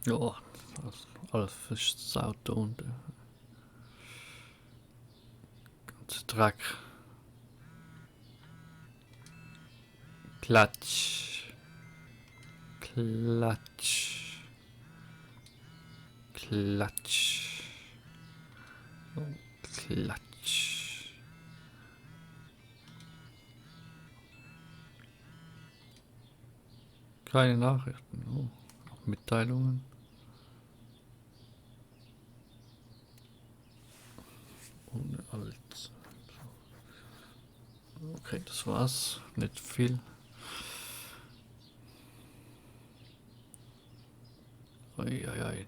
Ja, alles versaut da unten. Ganzer Dreck. Klatsch. Klatsch. Klatsch. Oh, Klatsch. Keine Nachrichten. Oh, auch Mitteilungen. Ohne alt. Okay, das war's. Nicht viel. Ui, ui, ui.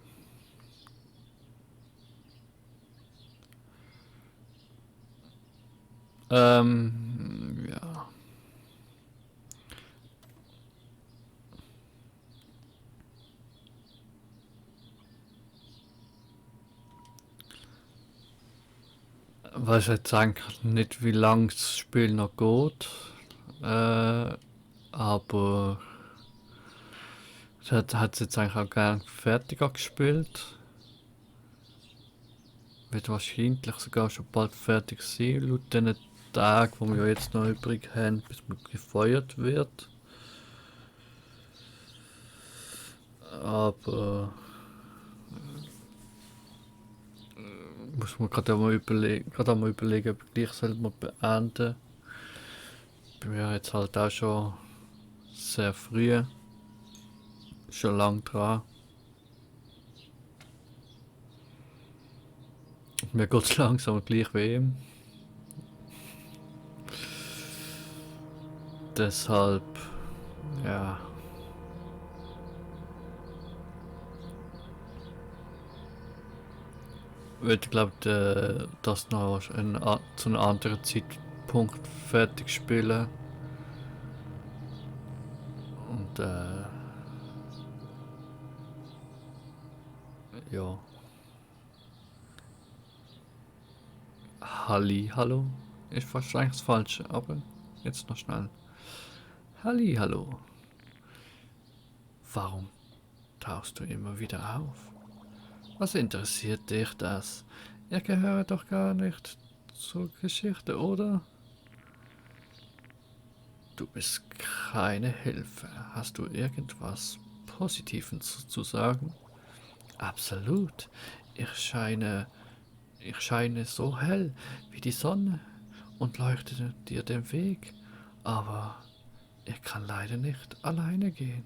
Ja. Weiß jetzt eigentlich nicht, wie lang das Spiel noch geht. Aber hat es jetzt eigentlich auch gern fertiger gespielt. Wird wahrscheinlich sogar schon bald fertig sein, laut den Tagen, die wir jetzt noch übrig haben, bis man gefeuert wird. Aber muss man gerade mal überlegen, ob ich gleich selber beenden. Bei mir jetzt halt auch schon sehr früh, schon lang dran. Mir geht es langsam gleich wie ihm. Deshalb, ja. Würde glaube das noch zu einem anderen Zeitpunkt fertig spielen. Und ja. Hallo. Ist wahrscheinlich das Falsche, aber jetzt noch schnell. Hallo. Warum tauchst du immer wieder auf? Was interessiert dich das? Ihr gehört doch gar nicht zur Geschichte, oder? Du bist keine Hilfe. Hast du irgendwas Positives zu sagen? Absolut. Ich scheine, ich scheine so hell wie die Sonne und leuchte dir den Weg. Aber ich kann leider nicht alleine gehen.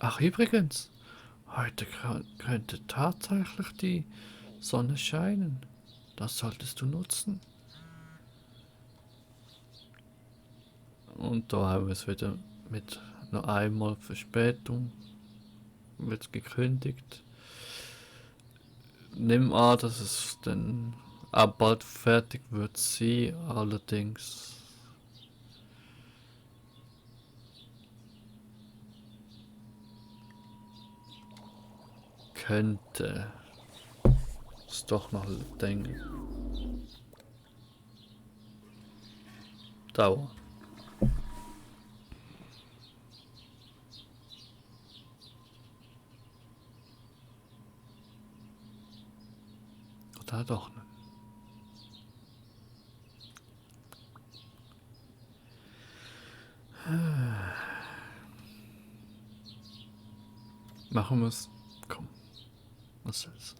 Ach übrigens, heute könnte tatsächlich die Sonne scheinen. Das solltest du nutzen. Und da haben wir es wieder mit noch einmal Verspätung wird gekündigt. Nimm an, dass es dann auch bald fertig wird sein, allerdings könnte es doch noch dauern. Oder doch nicht. Machen wir es. Komm, was soll's.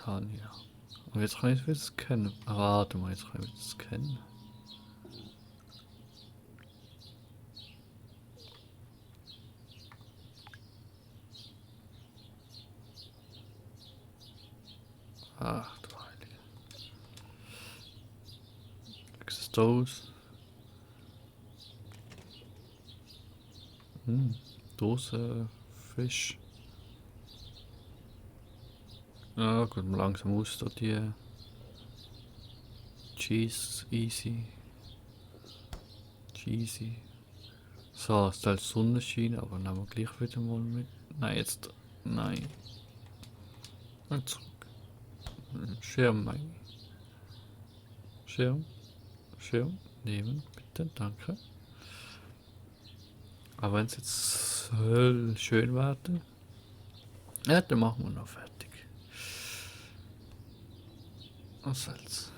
Ja. Und jetzt kann ich wieder scannen. Warte mal, jetzt kann ich wieder scannen. Ach du Heilige. Extos. Dose, Fisch. Ja, gut, mal langsam aussortieren. Cheese, easy. Cheesy. So, es soll Sonnenschein, aber nehmen wir gleich wieder mal mit. Nein, jetzt. Nein. Und zurück. Schirm, Schirm, Schirm nehmen, bitte, danke. Aber wenn es jetzt schön warte, ja, dann machen wir noch fertig. Was soll's?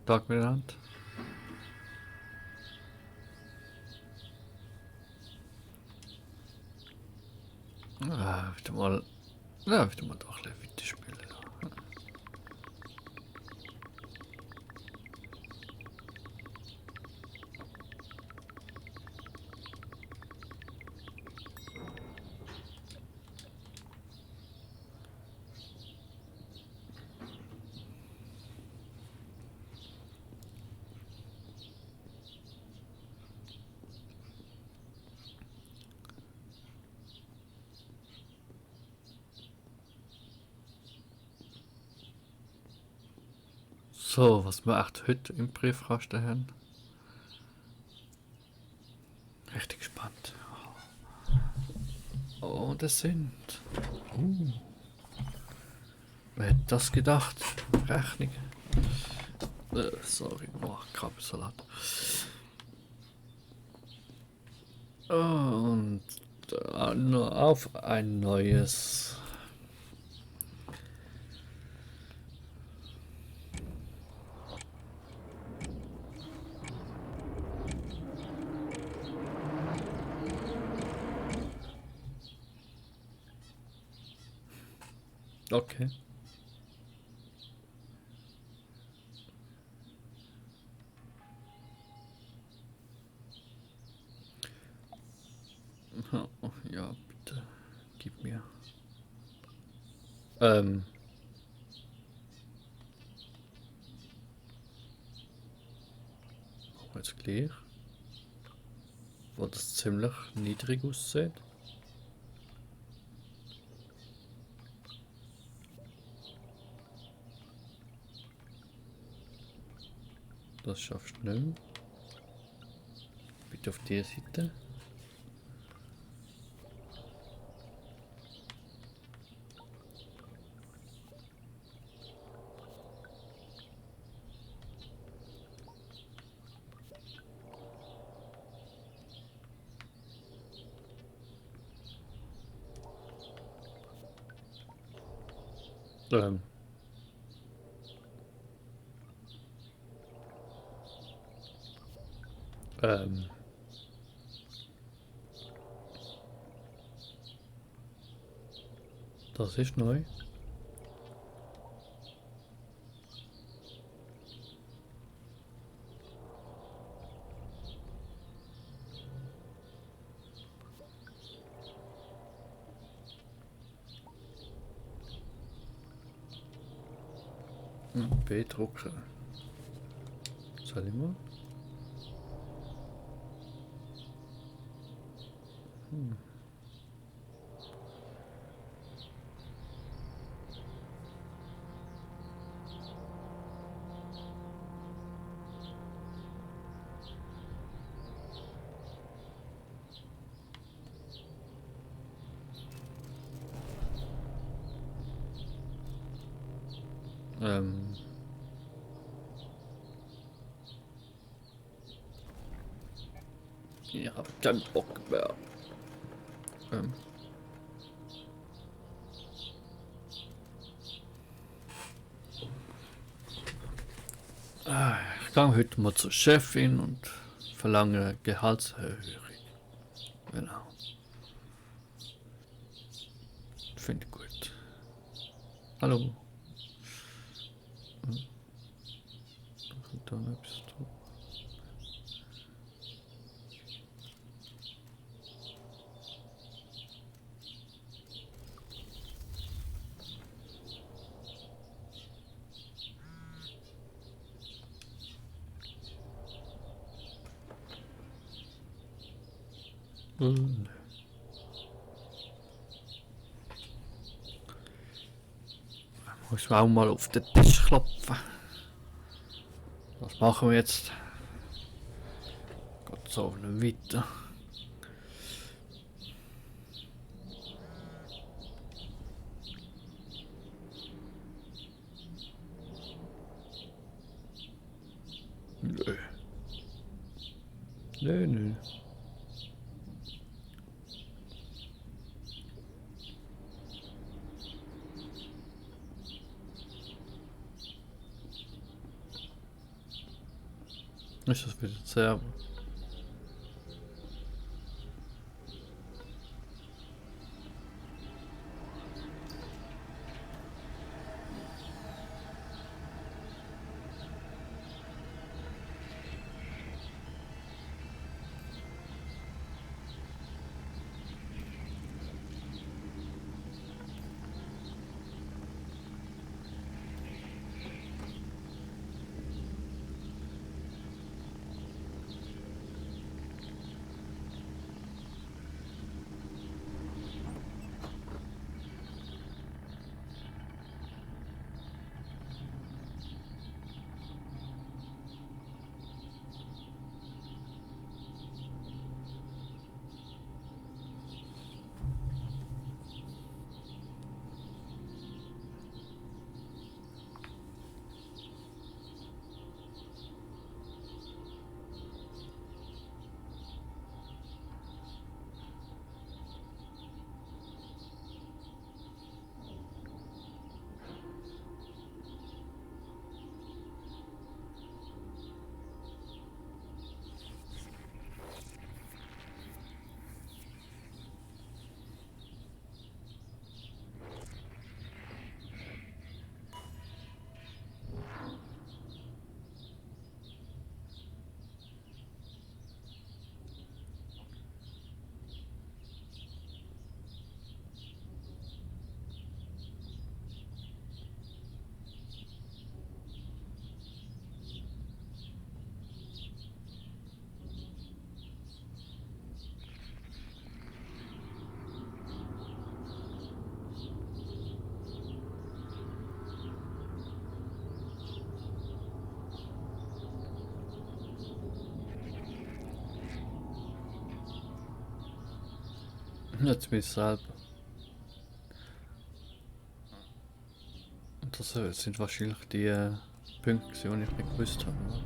Tag miteinander. Wieder mal, ja, wieder mal doch ein bisschen weiterspielen. So, was wir echt heute im Briefkasten haben. Richtig gespannt. Oh, das sind. Wer hätte das gedacht? Rechnung. Sorry, oh, Krabbensalat. Und nur auf ein neues. Okay. Oh, ja, bitte. Gib mir. Jetzt gleich. Wo das ziemlich niedrig aussieht. Das schaffst du nicht mehr. Bitte auf die Seite. Ähm. Ähm. Das ist neu. B drucken. Soll ich mal? Ich hab keinen Bock mehr. Ich gehe heute mal zur Chefin und verlange Gehaltserhöhung. Genau. Finde ich gut. Hallo. Da etwas drauf. Und muss man auch mal auf den Tisch klopfen. Was machen wir jetzt? Geht so nicht weiter. Nö. Nö, nö. Ist das wieder sehr... Jetzt bin ich selber. Und das sind wahrscheinlich die Punkte, die ich nicht gewusst habe. Oder?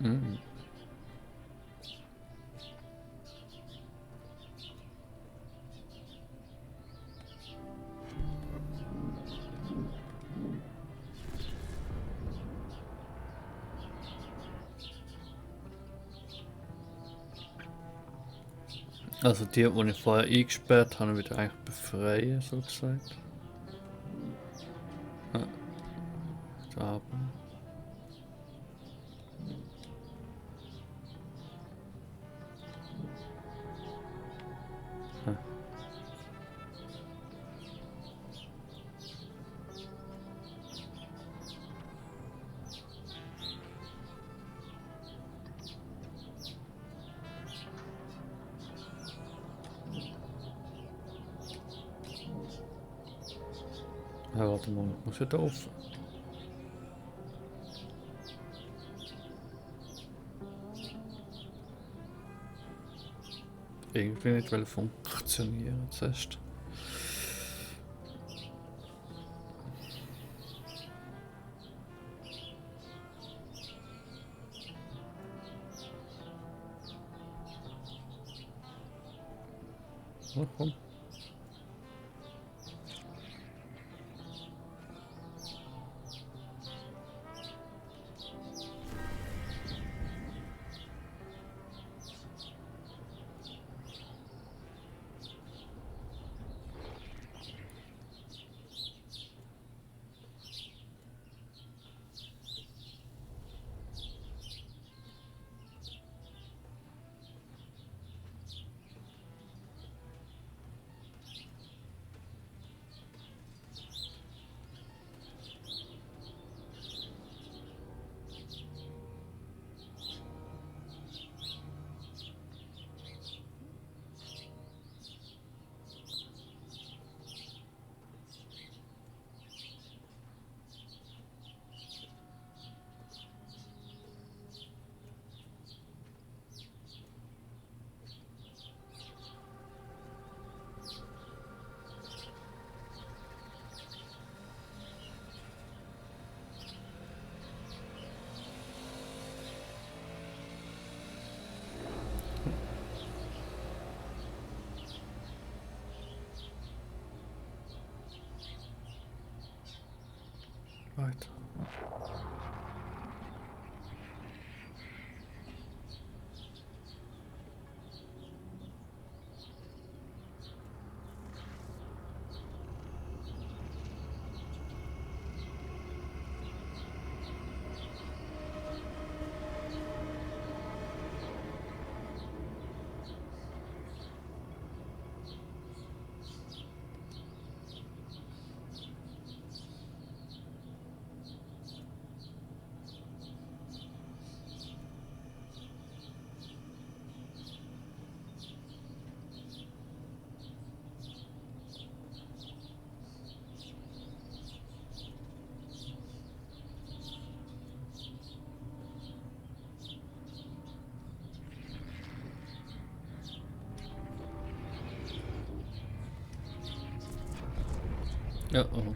Mhm. Also die ich vorher eingesperrt habe, wieder eigentlich befreien, so gesagt. Ja, da oben. Ja. Ja, warte mal, muss ja da offen. irgendwie nicht funktionieren zuerst. Na komm. Weiter. Ja, oh.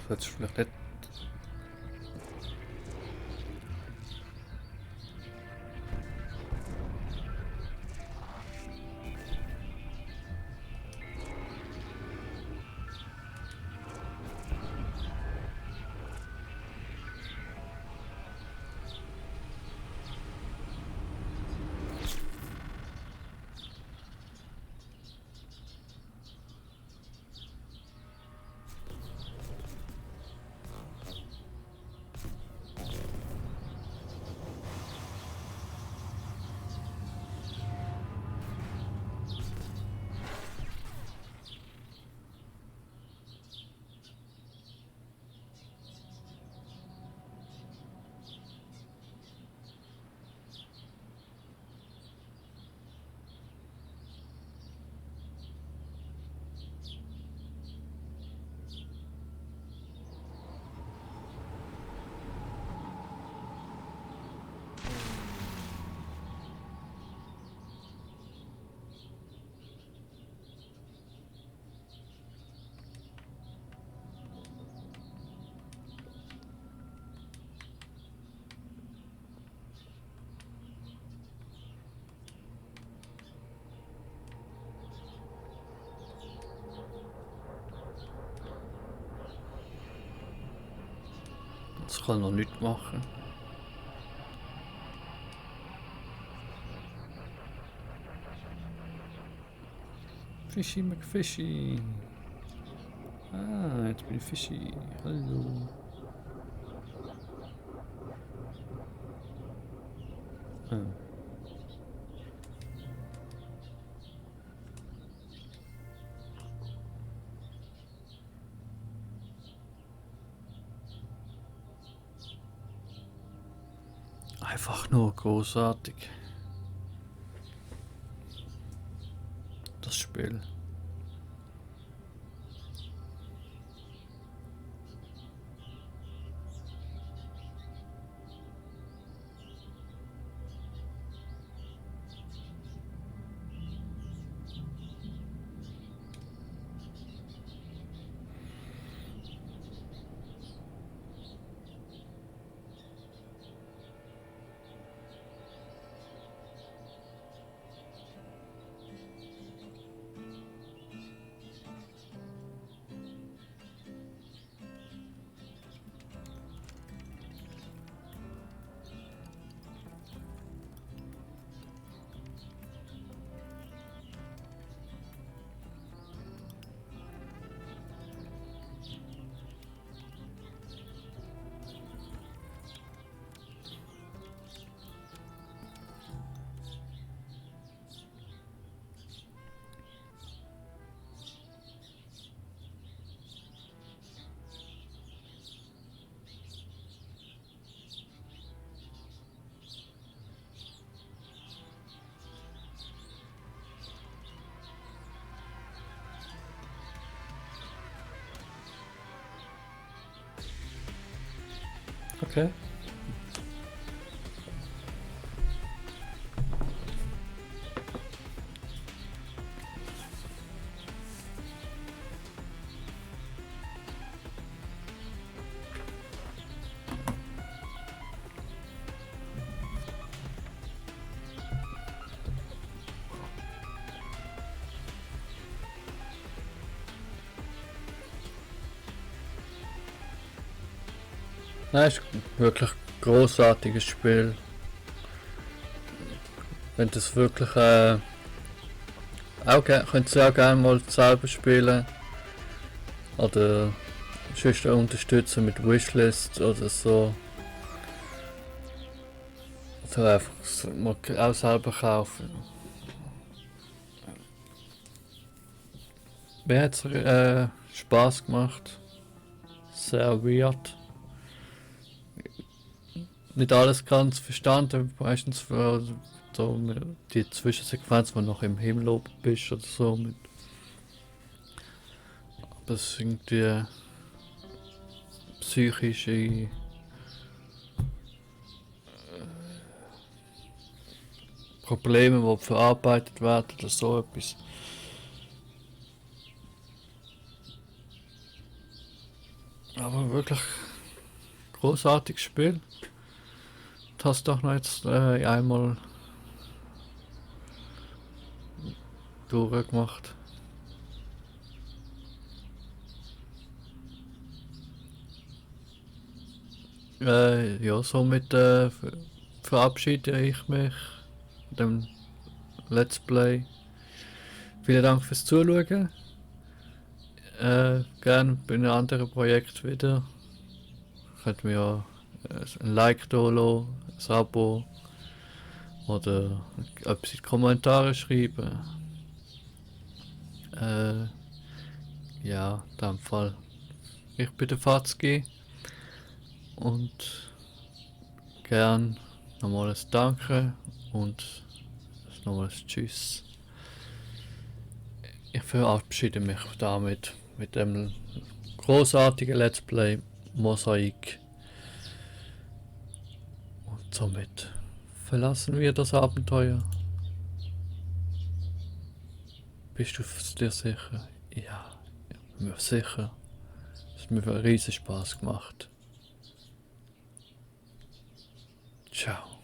Das hätte ich vielleicht nicht. Das kann noch nichts machen. Fischi McFishy. Ah, jetzt bin ich Fischi. Hallo. Ah. Einfach nur großartig. Das Spiel. Okay. Nein, ist wirklich ein großartiges Spiel. Wenn das wirklich könnt ihr auch gerne mal selber spielen. Oder sonst unterstützen mit Wishlist oder so. Oder einfach mal auch selber kaufen. Mir hat es Spaß gemacht. Sehr weird. Nicht alles ganz verstanden, meistens für so die Zwischensequenz, wo du noch im Himmel oben bist oder so. Aber es ist irgendwie psychische Probleme, die verarbeitet werden oder so etwas. Aber wirklich großartiges Spiel. Du hast doch noch jetzt einmal durchgemacht. Ja, somit verabschiede ich mich von dem Let's Play. Vielen Dank fürs Zuschauen. Gerne bei einem anderen Projekt wieder. Könnt mir ja ein Like da lassen, ein Abo oder etwas in die Kommentare schreiben. Ja, in dem Fall. Ich bin der Fatzki und gern nochmals Danke und nochmals Tschüss. Ich verabschiede mich damit mit dem großartigen Let's Play Mosaik. Und somit verlassen wir das Abenteuer. Bist du dir sicher? Ja, mir sicher. Es hat mir riesen Spaß gemacht. Ciao.